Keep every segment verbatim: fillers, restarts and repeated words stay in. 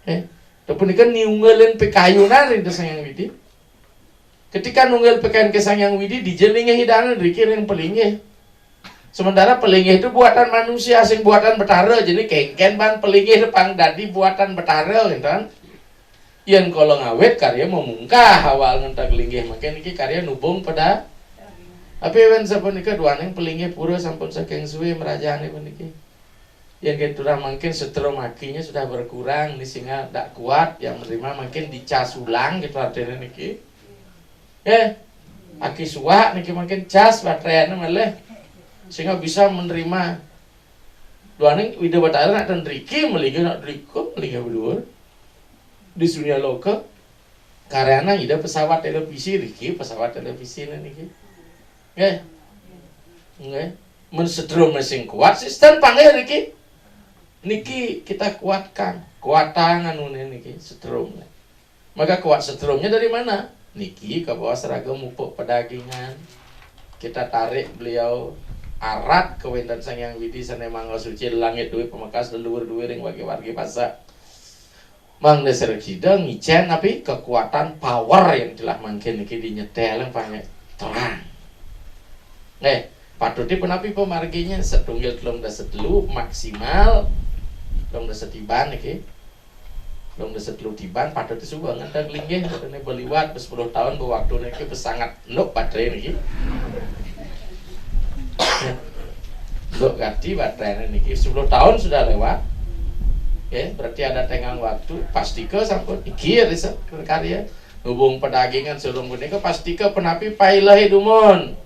Eh, punika niunggulin pikayunan ring Sang Hyang Widi. Ketika nunggil pikayun ka Sang Hyang Widi, dija linggih Idane, driki ring palinggih. Sementara palinggih itu buatan manusia, sing buatan Betara, jadi kengken ban palinggih itu pang dadi buatan Betara, gitu kan. Yen kala ngawit karya mamungkah awal ngenteg linggih, mangkin niki karya nubung pada. Tapi wen sapunika duaning palinggih pura sampun saking suwe mrajane puniki. Yen katurang mangkin setrum akinya sudah berkurang, ini sehingga dak kuat, yang menerima mangkin dicas ulang gitu artinya niki. Eh, aki suwak niki mangkin cas baterainya malih. Sehingga bisa menerima. Duaning Ida Batara nak ten riki, malinggih nak rika, malinggih berdua. Di dunia loka, karyana Ida pesawat televisi, riki pesawat televisi niki. Nggih. Nggih. Men setrum sing kuat, sistem panggih riki. Niki kita kuatkan. Kuatang anune niki, setrum. Maka kuat setrumnya dari mana? Niki kabaos raga mupuk pedagingan. Kita tarik beliau arat kawenten Sang Hyang Widi sane mangga suci langit duwe pamekas leluhur duwe ring wargi-wargi pasak. Mangda sira sida ngicen napi kekuatan power yang telah mangkin niki dinyetel yang pakai terang. Nggih, patutipun napi pamarginya setunggal telung dasa telu maksimal telung dasa tiban niki. Telung dasa telu tiban patut suba ngenteg linggih katane beliwat sepuluh tahun be waktu niki pesangat nduk baterai niki. Nduk gati baterai niki sepuluh tahun sudah lewat. Oke, berarti ada tenggang waktu. Pastika sampun iki ya riset karya. Hubung pedagingan sulung punika pastika punapi pailehe dumun.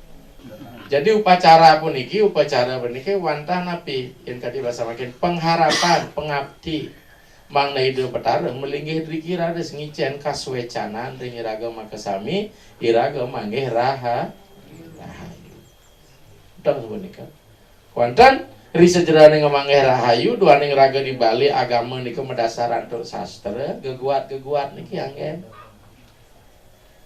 Jadi upacara puniki, upacara puniki wantah napi? Yen kadi basa makin pengharapan, pengabdi. Mangda Ida Betara malinggih driki raris ngicen kasuecanan ring iraga makasami, iraga manggih raha-, rahayu. Dong punika. Wonten ri sajeroning manggih rahayu, duaning raga di Bali agama nika madasar antuk sastra, geguat-geguat niki anggen.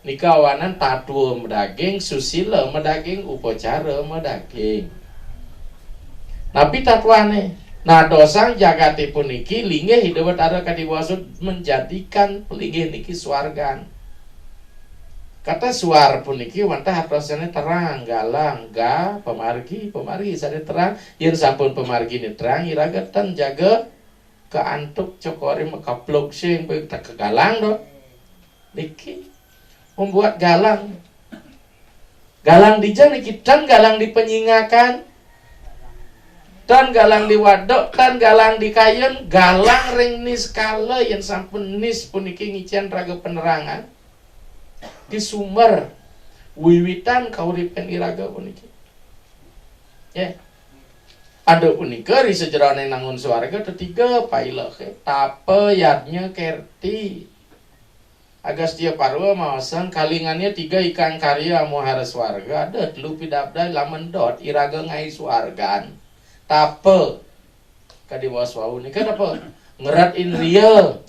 Nika awanan tatwa madaging, susila madaging, upacara madaging. Napi tatwane? Nadosang jagate puniki linggih Ida Betara kadi wasa menjadikan linggih niki swargan. Kata suar puniki wantah artosane terang, galang, ga, pamargi, pamargi sane terang. Yen sampun pamargine terang, iraga ten jaga kaantuk cokore makaplok sing pe tak kegalang do. Niki membuat galang. Galang dija niki tan galang di penyingakan, tan galang di waduk, tan galang di kayun, galang ring niskala yen sampun nis puniki ngicen raga penerangan di sumber wiwitan kauripan iraga puniki. Ya. Anda punika ri sajeroning nangun swarga tetiga pailehe tapa yadnya kerti. Agastya Parwa maosang kalinganya tiga ikang karya amuhara swarga, ada telu pidabda lamun dot iraga ngai swargan. Tapa kadi waos wau nika napa? Ngerat indria.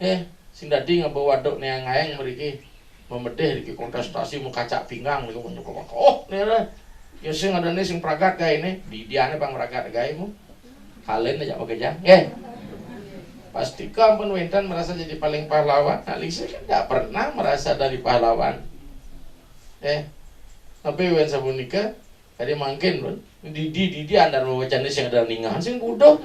Eh, sing dadi ngaba waduk neang aeng mriki. Memedih iki kontestasi mau kacak pinggang niku menyekel. Oh, nira. Ya sing adane sing pragat gaene, didiane pang pragat gaemu. Kalen aja pakai jang. Nggih. Pastika ampun wenten merasa jadi paling pahlawan. Nah, Lisa kan nggak pernah merasa dari pahlawan. Eh, tapi wen sapunika tadi mangkin pun. Didi, didi andar wacane sing ada ningahan sing buduh.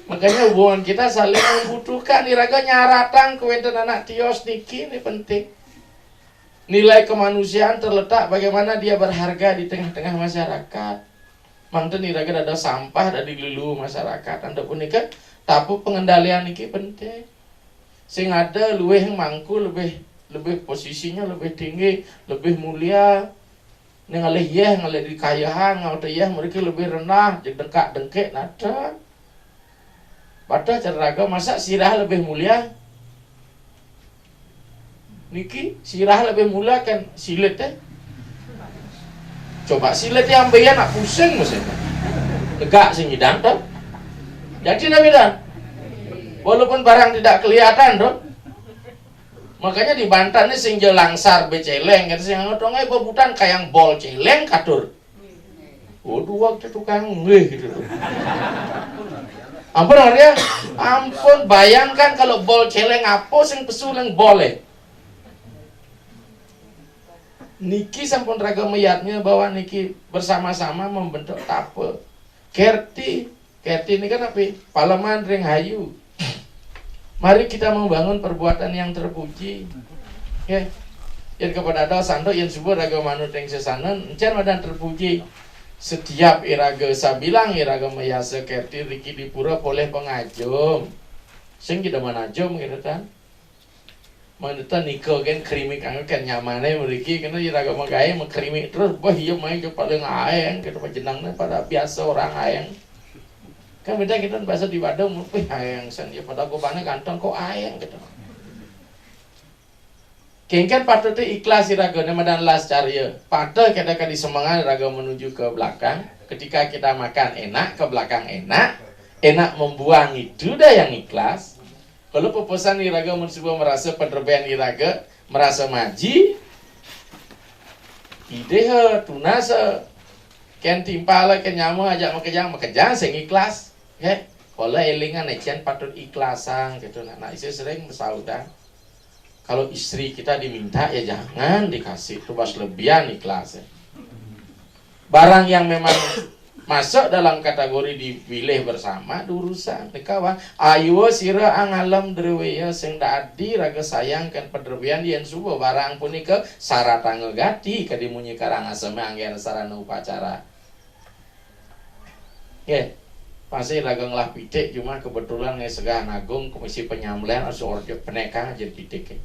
Makanya hubungan kita saling membutuhkan. Iraga nyaratang kewenten anak tios niki, ini penting. Nilai kemanusiaan terletak bagaimana dia berharga di tengah-tengah masyarakat. Mangten iraga dadi sampah, dadi lulu masyarakat. Anda punika tapu pengendalian niki penting. Sing ada luwih mangku, lebih, lebih posisinya lebih tinggi, lebih mulia. Ning ngalih yeh, ngalih dikayahan, ngalih yeh mereka lebih rendah, dengkak-dengkik nata. Padahal cara raga masa sirah lebih mulia. Niki sirah lebih mulia kan silit eh. Coba silit yang ambeien nak pusing mesti. Tegak sing ngidang to. Jadi nabi dan walaupun barang tidak kelihatan to. Makanya di Banten ni sing jelangsar beceleng kan sing ngotong ai bebutan kayang bol celeng katur. Oh, dua kita tukang nggih gitu tuh. Ampun, Arya. Ampun, bayangkan kalau bol céléng apa sing pesu nang bolé. Niki sampun raga meyatnya bahwa niki bersama-sama membentuk tapa. Kerti, Kerti ini kan apa? Paleman ring hayu. Mari kita membangun perbuatan yang terpuji. Ya. Yen kepada ada sandok yang subur raga manut ring sesanan, encén madan terpuji. Setiap iraga sabilang iraga mayasa Kerti riki di pura polih pangajum. Sing kita manajum gitu kan. Manut nika kan krimik anggo kan nyamané mriki kena iraga magaé mekrimik terus, bah, iya main ke paling aéng gitu, pajenengné pada biasa orang aéng. Kan beda kita bahasa di Badung, wih, aéng san ya, pada gobané ganteng kok aéng gitu. Kéngkén patut ikhlas iragané madan las carya. Pada kita kadi semengan iraga menuju ke belakang. Ketika kita makan enak, ke belakang enak, enak membuang itu dah yang ikhlas. Kalau pepesan iraga mun suba merasa pedrebean iraga, merasa maji, idéha, tunasa, kén timpala, kén nyama, ajak makejang, makejang sing ikhlas. Nggih. Kala élingan écén patut ikhlasang gitu. Nah, nah, isi sering masaudan. Kalau istri kita diminta, ya jangan dikasih, itu bas lebihan ikhlas, ya. Barang yang memang masuk dalam kategori dipilih bersama, diurusan. Nika wah, ayua sira angalem dreweya sing dadi raga sayang kan pedrewean yen suba barang punika saratanga gati kadi munyi Karangasem anggén sarana upacara. Nggih. Pasti raga ngelah pitik cuma kebetulan nggih segah nagung komisi penyambelihan harus order peneka aja pitik.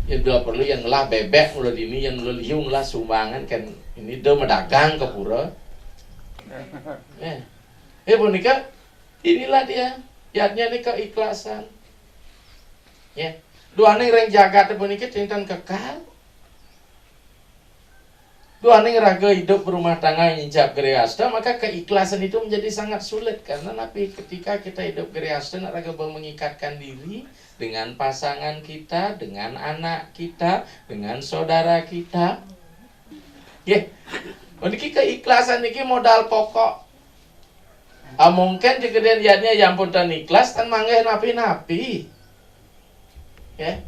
Yang dua perlu yang ngelah bebek mula dini, yang mula liu ngelah sumbangan kan ini do medagang ke pura. Eh, eh punika inilah dia yatnya nih keikhlasan. Ya, duaning ring jagat punika tinten kekal. Duaning raga hidup berumah tangga nyincap grehasta, maka keikhlasan itu menjadi sangat sulit. Karena napi? Ketika kita hidup grehasta, nak raga mengikatkan diri dengan pasangan kita, dengan anak kita, dengan saudara kita. Nggih. Niki keikhlasan niki modal pokok. Ah, mungkin jika dia niatnya yang pun tan ikhlas, tan manggih napi-napi. Ya.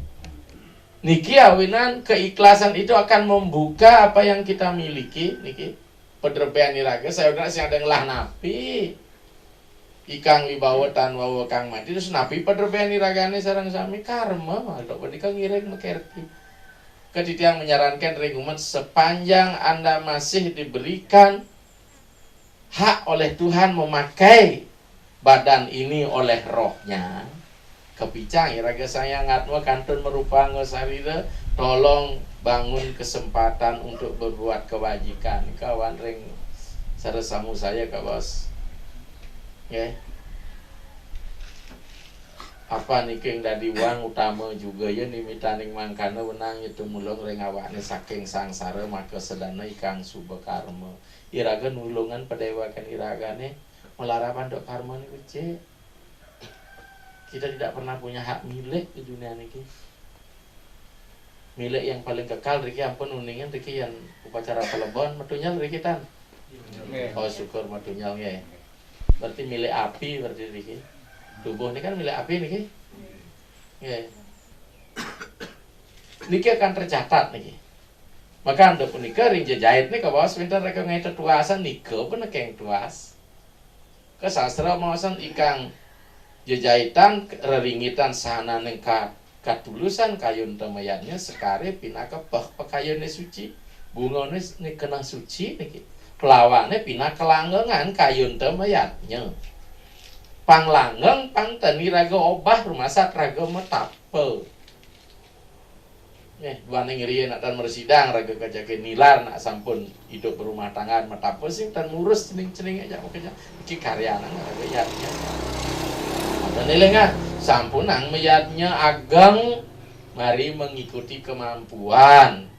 Niki awinan keikhlasan itu akan membuka apa yang kita miliki niki. Pedrebean iraga, saya udah sing ada ngelah napi. Ikang wibawa tan wawa kang mati, terus napi pedrebean iragane sareng sami karma, malah punika ngiring makerti. Kadhi tiang menyarankan ring umat, sepanjang Anda masih diberikan hak oleh Tuhan memakai badan ini oleh rohnya, kapicang iraga sayang atma kantun marupa angga sarira, tolong bangun kesempatan untuk berbuat kebajikan. Kawan ring sarasamu saya, Kak Bos. Nggih. Apa niki ing dadi wang utama juga ya nimitaning mangkana wenang tumulung ring awakne saking sangsara maka sedana ikang suba karma. Iraga nulungan padewakan iragane malarapan dok karma niku, Cik. Kita tidak pernah punya hak milik di dunia niki. Milik yang paling kekal riki ampun uningan riki yang upacara palebon metunyal riki tan. Nggih. Oh, syukur metunyal nggih. Berarti milik api berarti riki. Tubuh ini kan milik api niki. Nggih. Niki akan tercatat niki. Maka untuk punika ring jejait nika bahwa sebentar reka ngai tetuasan nika pun nekeng tuas. Ke sastra mawasan ikang jejaitan reringgitan sahananing ka-, katulusan kayun temayatnya sekare pinaka peh pakayune suci. Bungane s-, ni kenah suci niki. Pelawane pinaka langgengan kayun temayatnya. Panglanggeng pang teni raga obah rumasat raga metapa. Nggih, duaning riyin nak tan mresidang raga kajake nilar nak sampun idup berumah tangga metapa sing tan ngurus cening-cening aja makanya iki karyana raga yatnya. Mboten eling ah, sampunang mayatnya ageng mari mengikuti kemampuan.